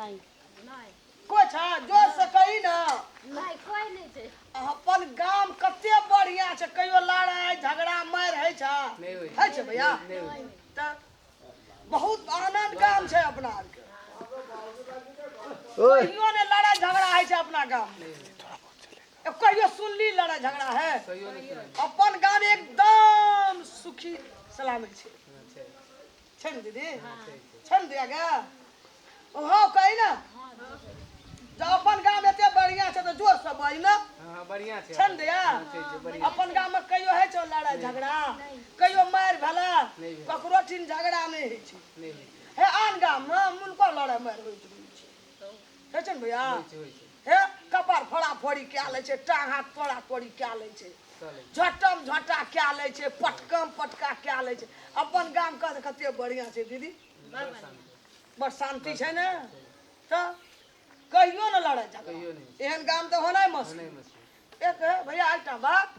नहि। कोइ छै? जोर से कही ना। नहि, कोइ नहि छै। अपन गाम कते बढ़िया छै, कहियो लड़ाई झगड़ा मारि होइ छै? नहि होइ। होइ छै भैया? नहि होइ। तऽ बहुत आनंद गाम छै अपना आरके। ओए। कहियो ने लड़ाई झगड़ा होइ छै अपना गाम में। कहियो सुनली लड़ाई झगड़ा है? कहियो नहि सुनली। अपन गाम एकदम सुखी सलामत छै। छै। छै ने दीदी? छै ने दिया गे? हँ, कही ने जब अपन गाम एते बढ़िया छै तऽ जोर से बाज ने। हँ, बढ़िया छै। छै ने दिया? हँ, छै, छै, बढ़िया। अपन गाम में कहियो होइ छौ लड़ाई झगड़ा? कहियो मारि भेला? नहि भेल। ककरो ठीन झगड़ा नहि होइ छै। नहि होइ छै। हे, आन गाम में हुनको लड़ाई मारि होइत रहै छै। होइ छै ने भैया? होइ छै, होइ छै। हे, कपार फोड़ा फोड़ी कए लै छै, टांग हाथ तोड़ा तोड़ी कए लै छै, कऽ लै छै। झटम झटा कए लै छै, पटकम पटका कए लै छै। अपन गाम कह कते बढ़िया छै दीदी। बड़ शान्ति। बड़ शान्ति छै ने? तऽ कहियो ने लड़ाई झगड़ा। कहियो नहि। एहन गाम तऽ होनाइ मुश्किल। नहि मुश्किल। एक हे भैया, एकटा बात।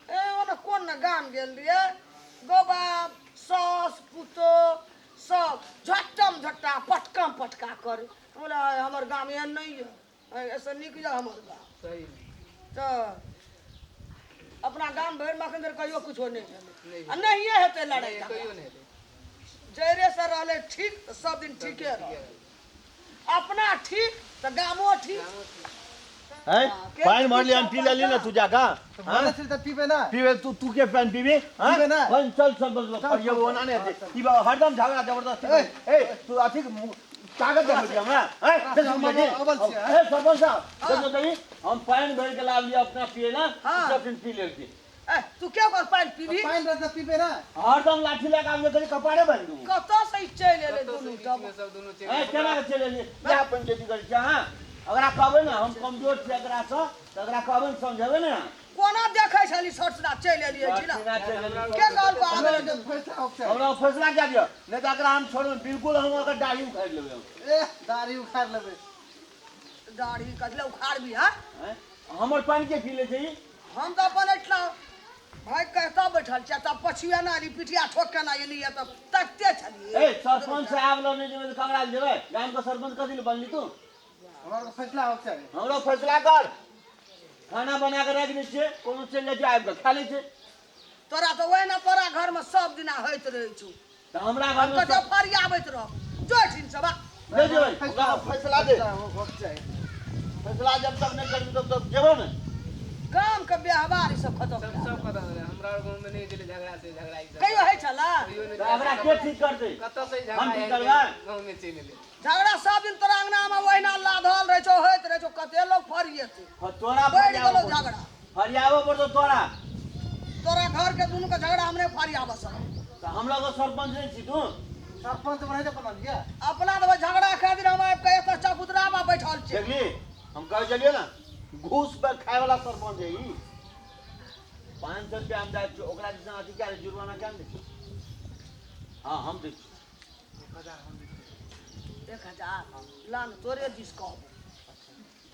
ए ओने कोन ने गाम गेल रहियै गो बाप, सास पुतोह सब झट्टम झट्टा पटकम पटका करे। बोले हमर गाम एहन नहि यऽ, एहिसँ नीक यऽ हमर गाम। सही। तऽ अपना गाम भरिमे एखन धरि कहियो किछो नहि भेलै। नहि। आ नहिए हेतै लड़ाइ नहि, झगड़ा। कहियो नहि हेतै। जड़े से रहलै ठीक तऽ सब दिन ठीके रहलै। अपना ठीक तऽ गामो ठीक। गामो ठीक। हैं? पानि भरली, हम पी लेली ने, तू जाका। तऽ भरले छी तऽ पीबे ना। पीबे तू, तू के पानि पीबी? हैं? पीबे ना। पानि चल चल बस फरियो ओना नहि हेतै। ई बाबा हरदम झगड़ा जबरदस्ती करे। ए, तू अथी ताकत देखबै छी हमरा? हैं? देख हम सुन अबल छियै, हैं? ए सरपंच साहब, देखो तनी, हम पानि भरि के लाबलियै अपना पिए ला, हाँ। सब दिन पी लेलकै। ए, तू के ओकर पानि पीबी? पानि रहतै तऽ पीबे ना। हरदम लाठी लए कऽ आबि करी कपारे बान्हि दू। कतऽ से ई चलि एलै कतौ से दुनू बीच डब? मे सब दुनू चलि ए, केना के चलि एलियै? इएह पंचायती करै छियै अहाँ? अगरा कहबै ने हम कमजोर छियै एकरासँ, तऽ एकरा कहबै ने, समझेबै ने। कोना देखै छली सटसना चलि एलियै छी ना? सटसिना चलि एलियै। के कहलको आबै हमरा के फैसला होक चाही। हमरा फैसला कए दिअ, नहि तऽ एकरा हम छोड़बै नहि, बिल्कुल हम ओकर दाढ़ी उखाड़ि लेबै हम। एह, दाढ़ी उखाड़ि लेबै। दाढ़ी कथी लए उखाड़बी हँ? आँय? हमर पानि के पी लै छै ई? हम तऽ अपन एहिठाम भागि कऽ एतऽ बैठल छियै, तब पछुए ना एली, पिठिया ठोक के ना एली, तऽ तकिते छलियै। ए सरपंच साहब लग नहि जेबै तऽ ककरा लग जेबै? गाम के सरपंच कथी लए बनली तू? हमरा के फैसला होक चाही। हमरो फैसला कर। खाना बना के राखि दै छियै, कोनो चलि जाइ छै, आबि कऽ खा लै छै। तोरा तऽ ओहिना तोरा घरमे सब दिना होइत रहै छौ। तऽ हमरा हम घरमे कतौ फरियाबैत रह जोठिन सब। नहि जेबै, ओकरा फैसला दे। होक चाही। फैसला जब तक नहि करबी तब तक जेबो ने। गाम के व्यवहार ई सब खतम सब भए सब खतम भेलै। हमरा आर गाँव मे नहि छलै झगड़ा से झगड़ा ई सब। कहियो होइ छलै? कहियो नहि। तऽ एकरा के ठीक करतै? कतऽ से झगड़ा हम ठीक आबि करबै? गाँव मे चलि एलै। झगड़ा सब दिन तोरा अंगना मे ओहिना लाधल रहै छौ, होइत रहै छौ, कते लोक फरिएतै। हँ, तोरा बढ़ि फरियाबऽ गेलौ पड़तौ। झगड़ा। फरियाबऽ पड़तौ तोरा। तोरा घर के दुनू के झगड़ा हम नहि फरियाबऽ सकब। तऽ हमरा तऽ सरपंच नहि छी तू? सरपंच बनै तऽ बनलियै। अपना तऽ झगड़ा खातिर हम आबि कऽ एतऽ चबूतरा पर बैठल छी। देखली, हम कहै छलियै ने, घूस पर खाय वाला सरपंच है ई। 500 रुपया हम दै छियौ, ओकरा दिसन अथी क्या जुर्माना क्या दै छियौ? हँ, हम दै छियौ। 1000 ला ने, तोरे दिस कहबो।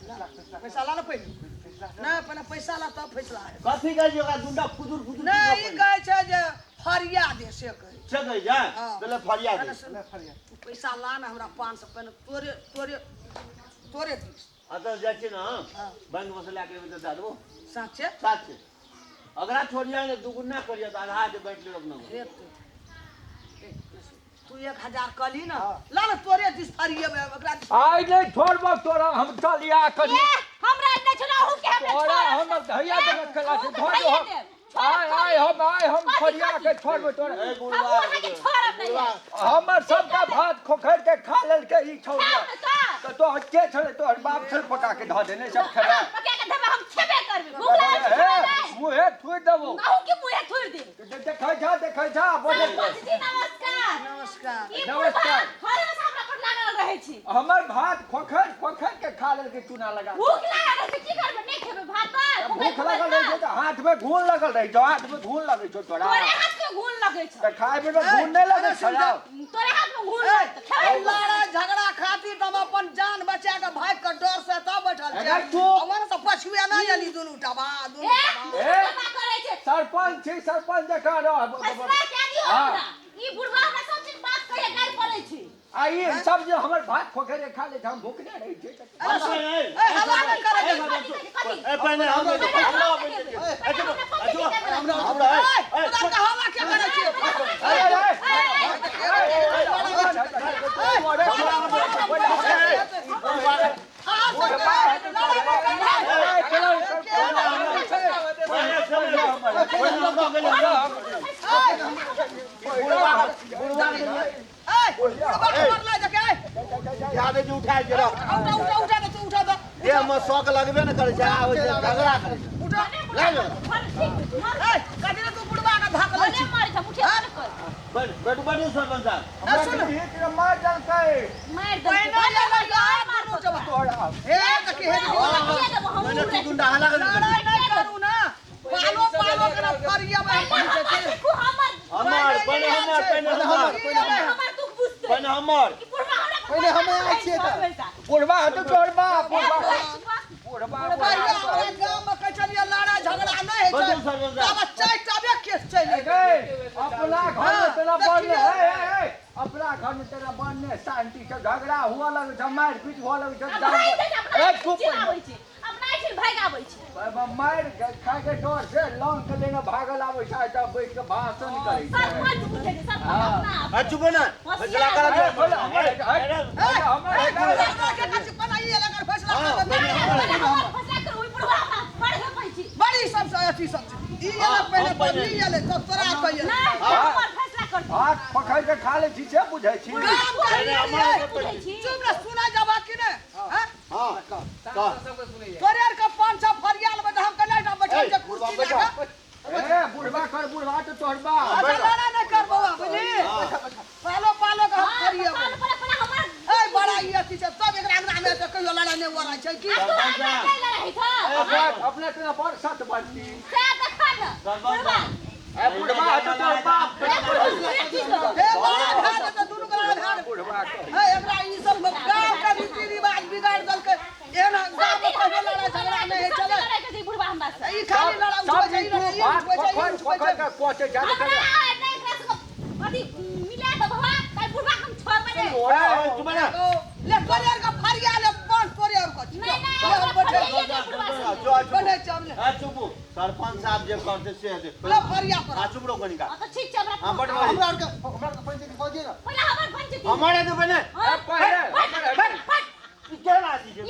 ला, पैसा ला ने पहिले। नहि, पहिने पैसा ला तब फैसला हेतै। कथी कहै छै ओकरा दुंडा फुदुर फुदुर? नहि, ई कहै छै जे फरिया दे, से कहै से कहै छै? हँ। पहिले फरिया दे। छै। तू पैसा ला ने हमरा 500 पहिने, तोरे तोरे तोरे दिस। अतऽ जाइ छियै ने हम, हँ। बैंक मे से लए के एबै तऽ दए देबो। साँचे? सात छै। अगरा छोड़िया ने, दुगुना करिया तऽ आधा जे बाँटि लेब अपना घरमे। हेतै। तू 1000 कहली ने, ला ने, तोरे दिस फरिएबै ओकरा दिस। आइ नहि छोड़बो तोरा हम, चलिया कनी। ए, हमरा नहि छोड़ा, अहूँ के हमरा तोरा छोड़ब। हम धैया ए, देलक खेला छै अहूँ के धऽ धैये दो। देब। आइ आइ हम, आइ हम कथी, फरिया के कथी? छोड़बो तोरा। ए बुढ़वा, हमहूँ अहाँके छोड़ब नहि। हमर सबटा भात खोखरि के खा लेलकै ई छौड़ा। खाउ ने तऽ। तऽ तोहर के छलै? तोहर बाप छल पका के धऽ देने सब खेला? अहाँ पका के देबै, हम खेबे करबै। भूख लागल छै, हे, खेबै नहि। मुँहे थुरि देबौ। अहूँ के मुँहे थुरि देब। देखै जा, देखै जा, बोलै। सरपंच जी, नमस्कार। नमस्कार। ई बुढ़बा नमस्कार। हर हमेशा हमरा पर लागल रहै छै। हमर भात खोखरि खोखरि के खा लेलकै चूना लगा। भूख लागल रहै छै, की करबै? नहि खेबै भात तऽ? भूख लागल रहै छै तऽ हाथ में घून लगल रहै छौ, हाथ में घून लगै छौ तोरा। तोरे हाथ में घून लगै छौ। तऽ खाय में घून नहि लगै छौ? तोरे हाथ में घून लगतौ, खेबै? लड़ाई झगड़ा खातिर तऽ हम अपन जान बचा के भागि के डर से एतऽ बैठल छियै। अगर तू- हमर तऽ पछुए नहि एली दुनू टा बा, दुनू ए, टा बा। ए? बुढ़बा करै छै। सरपंच छी, सरपंच जकाँ रह। फैसला कए दियौ हाँ। हमरा। ई बुढ़बा हमरा सब चीज बात कहिया गारि पड़ै छै। आ ई सब जे हमर भात खोखरे खा ले हम भूखले रहै छियै। ए, हल्ला नहि करै छै। ए, पहिने हम दे हमरा हमरा ए, तोरा के हल्ला के करै छियै? अरे अरे अहाँ सब लड़ाइ नहि करै। ए, बुढ़बा के मारलै जके, ए। याद जे उठा जे उठा, उठा, उठा दे, तू उठा दे। देह में शौक लगबे ने करै छै, आबै छै झगड़ा करै छै। उठा। ए, कथी रे तू बुढ़बा के धक लै छी? बैठ बैठ बैठ सरपंच साहब। ए, सुन। मार देलकै। पहिने ये लड़का दुनू जवान। हे, देखी, हे, देखी। मैंने तू गुंडा हला कर लड़ाइ नहि करू ना। पालो पालो के ना फरिया में पहुंचे छै। हमर पहिने हमर पहिने हमर पहिने हमर पहिले हमे आयल छियै तऽ। बुढ़वा हेतौ तोहर बाप, बुढ़वा बुढ़वा। पहिले हमरा गाँव में कहै छलियै लड़ाइ झगड़ा नहि होइ बदलू छै। सरपंच साहब। तब चारि टा बे केस चलि ए गेलै। गै, अपना घर में तेना हाँ, बन देखियौ। हे हे अपना घर में तेना बन ने शांति से झगड़ा हुआ लगे छै, मारि पीट हुआ लगे छै। ए चुप, मारि खाय के डर से लौंग के लेने भागल आबै छै, तब बैठ के भाषण करै छै। आ चुप ना, फैसला करा ए, बोले, हमर हमर ए, झगड़ा के कहै छी, पहिने ई एलै एकर फैसला हाँ, करबै। बड़ी सबसँ अथी सब छै। ई एलै पहिले, तब ई एलै, तब तोरा कहियै। हाथ पकड़ के खा ले छी से बुझै छी। काम करियै रे। चुप रे, सुना जाबा कि नहि? हाँ? हां कह। सबके सुनै छै। तोरे आरके 500 फरिया लेबै तऽ हम केना एकटा बैठल छै कुर्सी लए कऽ? ए बुढ़वा कर, बुढ़वा तो तोहर बाप। अच्छा, लड़ाइ नहि कर बौआ, बुझली? पालो पालो के हम फरियेबै। ए, बड़ा ई अथी छै, सब एकरा अंगना मे तऽ कहियो लड़ाइ नहि ओराइ छै की? अपना अपना तेना बड़ सत बजती। ए बुढ़वा हेतौ तोहर बाप। हे, लड़ाइ भए जेतै, दुनू के लड़ाइ भए जेतै। बुढ़वा कर। हे, एकरा ई सब गाँव के रीति रिवाज बिगाड़ि देलकै। एहन गाँव मे कहियो लड़ाइ झगड़ा नहि होइ छलै। ई खाली लड़ाइ उठबै छै, ई लड़ाइ, ई भात उठबै छै, ई पकड़ उठबै पकड़ छै। के कोचे जा। चुप ना। ले तोरे आरके फरिया ले, बस तोरे आरके। ले, हम बैठे जो आ चुप बैठे छी हम, ले। आ चुप, सरपंच साहब जे करते से हेतै। ले फरिया पर। आ चुप रहो कनिका। हां बड़ हमरा आरके हमरा आरके पंचायत कह दियै ने। हमारे तो पहले पहिले ई केना आदमी छै?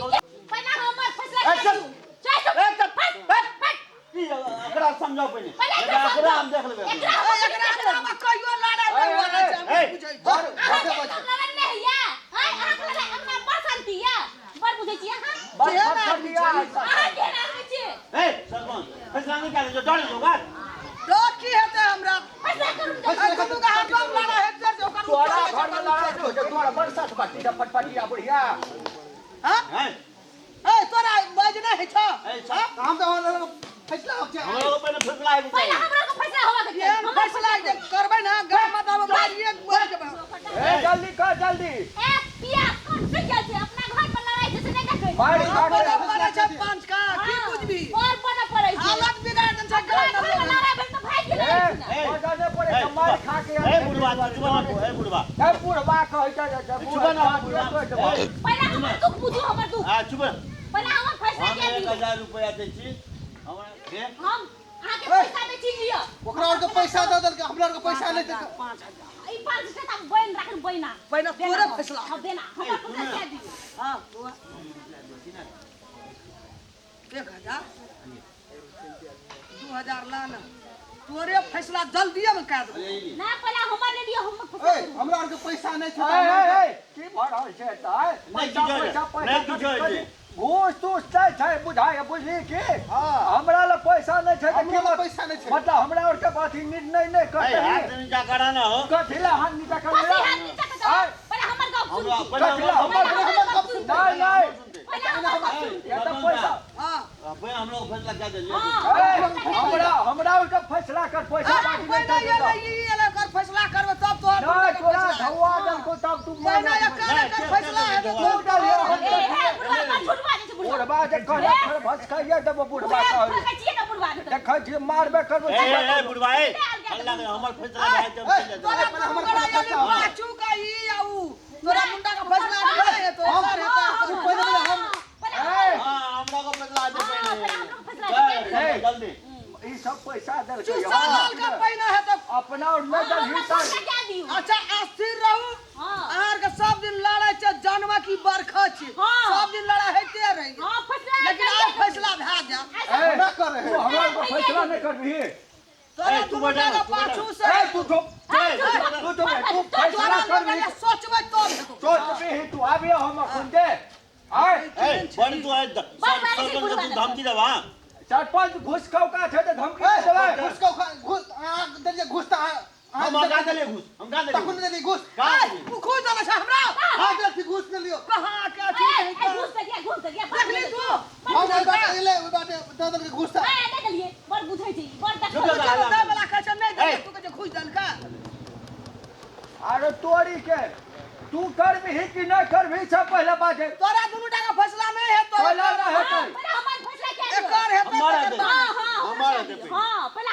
ई एकरा समझाउ पहिले, एकरा हम देख लेबै। ए, एकरा अंगना मे कहियो लड़ाइ नहि ओराइ छै, हम ए, बुझै छी। बड़ केहन आदमी फटफटिया छै? ए सरपंच फैसला नहीं करे जो डर जो बात। डर की हेतै हमरा? ए, दुनू के हाथ मे लड़ाइ हेतै से ओकर तोरा उठबै छै, घर में लड़ाइ नहि होइ छै, तोरा बड़ सत बजती छै फटफटिया बुढ़िया। हाँ? हैं ए, तोरा बाज नहि होइ छौ? ए सर, हम तऽ हमरा आरके फैसला होके चाही। हमरा पहिले फैसला आबि जाए। एहन फैसला जे करबै ने गाँव मे तऽ मारिए मारि के ए जल्दी कर जल्दी। मारि खा के बड़ा बड़ा छै पाँच का की बुझबी? हालत बिगाड़ देने छै गाँव मे। ए बजाने पड़े छै, मारि खा के। ए बुढ़वा चुप ना, ए बुढ़वा। ए बुढ़वा कहै छै जे चुप ना बुढ़वा। आ चुप ना। हम 1000 रुपया दै छी हमरा दे। ओकरा आरके पैसा दऽ देलकै, हमरा आरके पैसा नहि देलकै। पहिने तोरे फैसला। हाँ, बुआ। 1000 2000 ला ने, तोरे फैसला जल्दिए मे कए देबौ। ए, हमरा आरके पैसा नहि छै। ए ए ए की भऽ रहल छै एतऽ? नहि पैसा किछो पैसा छै, नहि पैसा किछो छै। घूस तूस नहि छै बुझाइ, बुझली की? हाँ। हमरा लग पैसा नहि छै तऽ हमरा की लग पैसा नहि छै। मतलब हमरा आरके अथी निर्णय नहि ए करतै। हाथ नीचा करा ना हो। कथी लए हाथ नीचा करबै? आय, हमरा कथी लए हमर हमर नहि नहि एतऽ पैसा। हाँ। पहिले हम लोग फैसला कए देलियै। ए, हमरा हमरा आरके फैसला कर, पैसा बाकी नहि पहिने छै। ये नहि, ई एलै एकर फैसला करबै तब तोहर नहि दुनू के तोरा फैसला धौआ देलकौ तब तू पहिने एकर एकर फैसला हेतै तू तब डलियो हम बुढ़वा जे कहले फेर भसकाइए देबो बुढ़वा कहै। देखै छियै मारबे करबो। ए ए बुढ़वा, ए हल्ला कर, हमर फैसला भए जेतै। तोरा दुनू गोरा एली पाछू का ई आ ऊ। तोरा मुंडा के फैसला नहि हेतौ, एकर हेतौ। तू पहिले पहिले हम ए, हाँ, हमरा को फैसला दे हाँ, पहिले। पहिले हमरा को फैसला दे। चल, जल्दी। ई सब पैसा देलकै। चूसा लाल के पहिने हेतौ। अपना और नहि देलही तऽ अच्छा अस्थिर रहू। हाँ। अहाँ के सब दिन लड़ाई छै, जानवा की बरखा छी। हाँ। सब दिन लड़ाई होइते रही, लेकिन आब फैसला भए जायत। ए, ना करे तू हमरा आरके फैसला नहि करबिही। तोरा ए, तू दुनू बैठा, टाका तू बैठा। पाछू से ए, तू चुप, तू चुप, तू फैसला तोरा करबिही। लोग सोचबै तब हेतौ। सोचबिही तू, आबियो हम अखन दे। आय ए, बड़ी तू आए, सरपंच के तू धमकी देबा। सरपंच घुस खौका छै तऽ धमकी ए, देबै। घुस को घुस अहाँ देलियै घुस तऽ अहाँ हम का देलियै घूस? हम का देलियै? तखन देलियै घुस। का ए, देलियै? उ घूस देने छै हमरा। अहाँ देलखिन घुस देलियौ। कहाँ के अथी नहीं कर। देखली तू? हम ओहि बाटे एलै, ओहि बाटे दऽ देलकै घुस तऽ। चुप रह, तू हल्ला। दै बला कहै छै नहि ए। देलियै, तू कहै छै घूस देलकै। अरे तोरी के तू करबिही कि नहि करबिही से पहिले बाजे। तोरा दुनू टाका फैसला नहि हेतौ। पहिले नहि हेतै। एकर हेतै हमारा तकर दे। बाद। हमारा दे पहिले।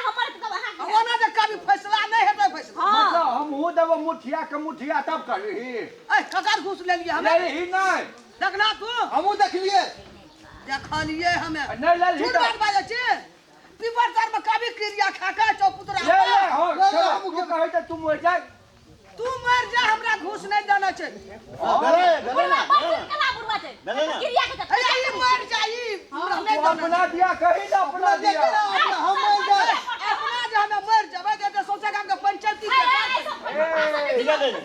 ओना जे कभी फैसला नहि हेतै फैसला। मतलब हमहूँ देबो मुठिया के मुठिया तब करबिही। ए, ककर घूस लेलियै हमे? लेलही नहि। देखना तू? हमहूँ देखलियै। देखलियै हमे। नहि लेलही झूठ तऽ बात बाजै छी? पीपर तर में कभी क्रिया खा के चौपुतरा। ले ले हँ, ले, ले, चल, हमहूँ तू कहै तऽ तू मरि जा। तू मर जा, हमरा घूस नहीं देना छै। हाँ, भेलै, भेलै ना, भेलै ना। अरे ई मर जा, ई हमरा तू नहीं देना अपना दिया कही ना, अपना अपना दिया। देखे ना, अपना हम मरि जाए। अपना जे हमे मर जेबै तऽ सौंसे गाम के पंचायती के ठीक है, दे दे।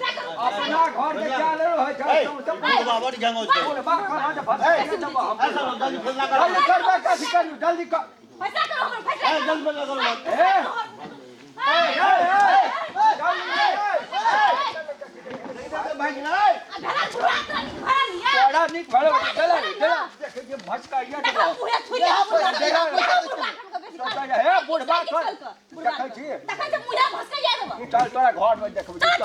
अपना घर के क्या ले रहै छै ए, सौंसे बुढ़बा बड़ी घेंगो छै। बुढ़बा कहाँ से फंस ए, देबो हम। ए, सरपंच, जल्दी फैसला करो। जल्दी करबै, कथी करू जल्दी कर। ए, जल्दी फैसला करो। ए, ए, ए, जल्दी, ए, भाई, नहीं। बड़ा नीक भलो चला रे चला, देखै छियै भसका इया देबो। हे बुढ़बा, चल देखै छी, चल तोरा घर में देखबै। चल।